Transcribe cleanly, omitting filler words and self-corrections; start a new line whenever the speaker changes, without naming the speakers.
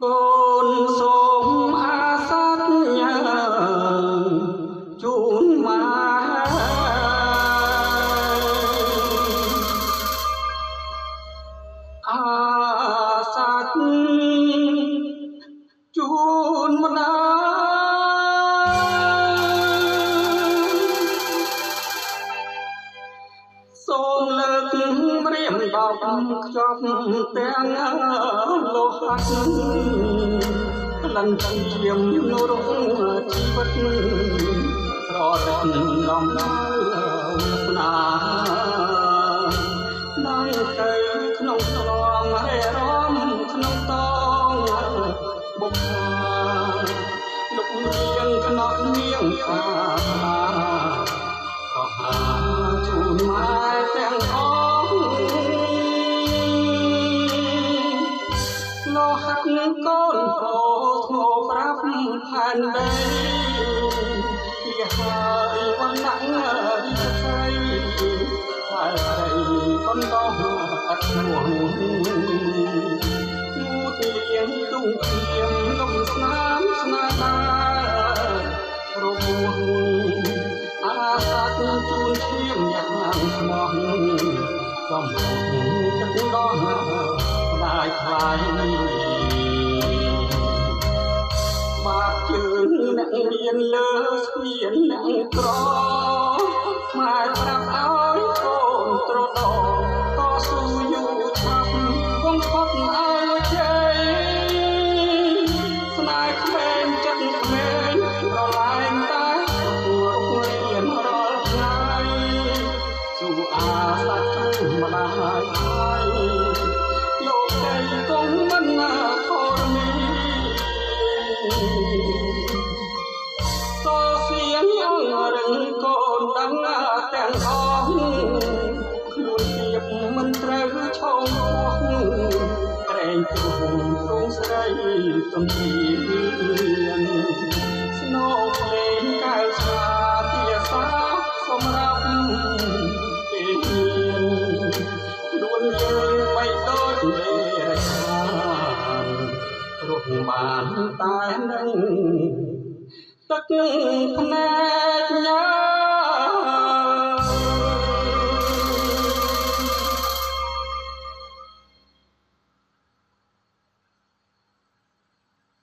កូនសូមអាសាទញ៉ាជូនម៉ែអាសាទជូនម្ដាយសូមលើកម្រាមដប់ខ្ចប់ទាំងលោហៈក្លិនឈាមនរកជីវិតប្រឌិតដំណើរស្នាដល់ទៅក្នុងស្រងរេរំក្នុងតងបុកលោករៀងខ្នក់នាងសាប្រហាជូនម៉ែទាំងអស់លោហៈកូនពោធ្មោប្រាប់ផែនដីលះហើយវណ្ណៈរិទ្ធស្រីហើយស្រីបណ្ដោះអត់ឈ្មោះងូតលៀងទុំធៀមលំស្នាមស្នាដារបួសអាសាទជូនឈាមយ៉ាងស្មោះសំទឹកដោះម្ដាយថ្លៃបាបជើងអ្នកមានលើស្ពានអ្នកក្រម៉ែប្រាប់ឲ្យកូនត្រដតស៊ូយូរឆាប់កុំខត់ឲ្យជ័យស្នេហ៍ក្មេងចិត្តក្មេងប្រឡែងតែរុករៀនរាល់ថ្ងៃស៊ូអាសាជូនម្ដាយហើយលោកឯងកុំមិនណាធរមីសសៀងអរឹងកូនដឹងទាំងអស់ខ្លួនទៀបមិនត្រូវឆោមពោះក្រែងព្រោះទ្រង់ស្រីទំធៀនស្នោភ្លេងកែវស្មាទាសាសម្រាប់ពេលមានខ្លួនយើងបីដូចលេរឆានរស់បានតែនឹងទឹកភ្នែកញ៉ា